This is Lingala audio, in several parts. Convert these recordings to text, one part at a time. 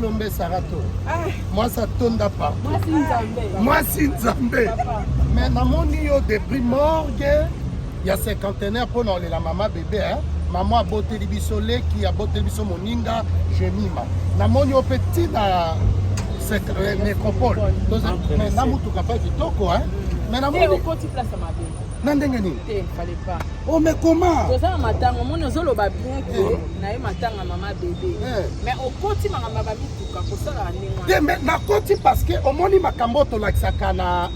Lombe Sarato. Ah. Mwasi atonda partout. Mwasi Nzambe. Mwasi Nzambe. Mais namoni yo depuis morgue ya cinquantenaire mpo na olela mama bebe hein? Mama aboteli biso leki, aboteli biso moninga Jemima. Namoni yo mpe ntina euh, nécropole. Mais na motuka mpe kitoko hein? Mais namoni okoti place mabe. Na ndenge nini? Te, fallait pas. Oh mais comment? Toza na matanga omoni ozoloba bien ke eh. na ye matanga mama bebe. Eh. Mais okoti makambo ya bamituka kosalaka ndenge wana. Te mais nakoti parce que omoni makambo tolakisaka na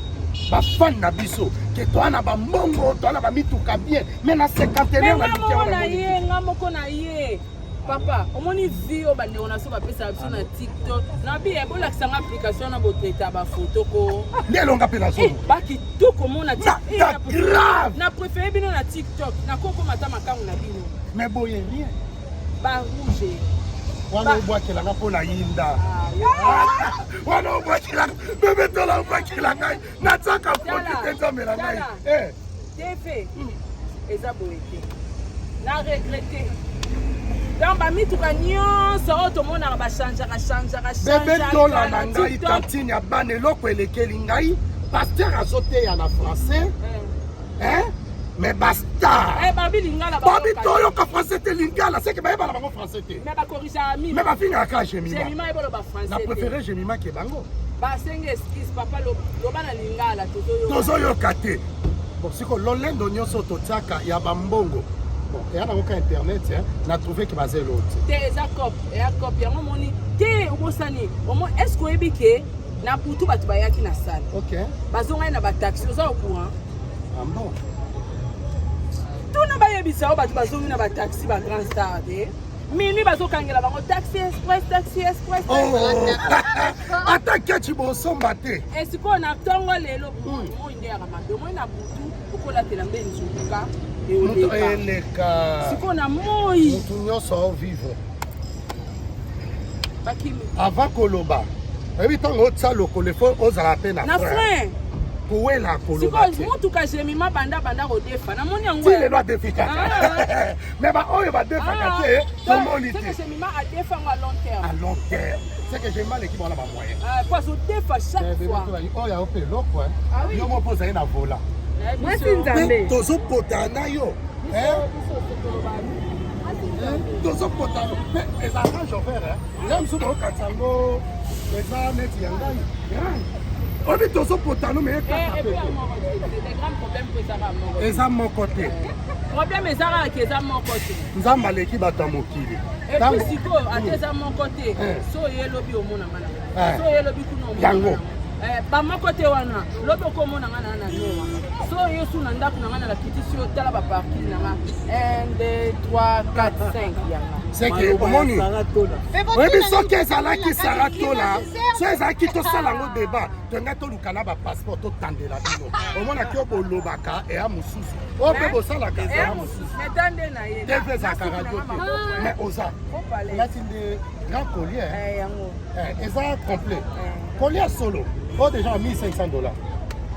bafan na biso ke toa na bambongo toa na bamituka bien mais na cinquantenaire na moko na ye nga moko na ye papa omoni vie oyo bandeko na biso bapesaka biso na tiktok na bi eh, bolakisa nga application na botraita bafoto ko nde elonga mpe nazo eh, bakitoko omona eh, grave na préféré bino na tiktok nakokoma ata makangu na bino mais boye rien ba rouge wana obwakelanga mpo na yinda ah, wana obwakelanga bebe tola obwakela ngai natiaka foti te nzambe na ngai eh. tv hmm. eza boye te na regrete donc bamituka nyonso oyo tomonaka bachangeaka changeaka bebe tola na ngai tantine ya bana eloko elekeli ngai paster azoteya na français eh. eh? mais bastar eh, babi lingala babi toyoka français te lingala seke bayeba na bango français te mais bakorisaka mais bafingaka kaka jemima na préféré jemima ke bango basengi excuse papa loba na lingala tozoyoka te bon siko lolendo nyonso totiaka ya bambongo bon eya nango ka internet na trouve ke baza eloo te te eza cop eya cop yango omoni te obosani est ce que oyebi ke na butu bato bayaki na salle okay. bazongaki na bataxi oza au courant ah bon tuna bayebisa yo bato bazongi na bataxi ba grand star te minuit bazokangela bango taxi express taxi express oh. ata kechi bosomba te e sikoyo na ntongo lelo hmm. moi nde yaka mabe omoi na butu okolatela mbe nzuka eleka sikoyo na moi motu nyonso aovivre avant koloba oyebi ntango otya lokolo efo ozala mpe na frein kowela koloba te motuka jemima banda banda kodefa namoni yango ti lelo adefi kaka ah. mais baoyo badefaka ah. te tomoni te jemima adefa yango à long terme à long terme c'est que jemima aleki bango na bamoyen ah, po azodefa chaque fois oyo yango mpe eloko yo moko ozali na vola mwasi nzambe tozopota na yo tozopota mpe eza range over ya mosusu baokanisa yango eza neti ya ngai oyebi tozopotano me ekaka eh, eza moko te problème eza kaka ke eza moko te nzambe aleki bato ya mokili epuis sikoyo ata eza moko te eh. so oye lobi omona nga na eh. so oye lobi kuna omona yango bamoko te wana lobi okomona nga na na noa so oye su na ndako na nga na lakitisi yo tala baparking na nga 1 2 3 4 5 yanga seke omoni oyebi soki ezalaki saratola so ezalaki tosala yango debat tonga toluka na bapasseport totandela bino omonaki oyo bolobaka eya mosusu oyo mpe bosalaka eya mosusu tv ezalaka radio te mais oza olati nde grand collier eh, eh, eza complet eh. collier solo oyo déjà 1500 dollars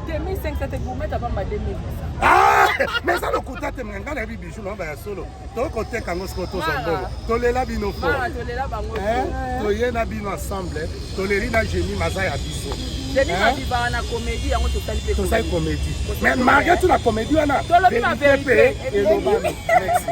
te 1500 te gourmet apamba 2800 ah! mais eza lokuta te ngai nayebi bijou na ya solo tokoteka yango sikoyo tozwa mbongo tolela bino fo eh, toye na bino ensemble toleli na genie maza ya biso tosali comédie mais malgré tout na comédie wana vérité mpe elobami merci.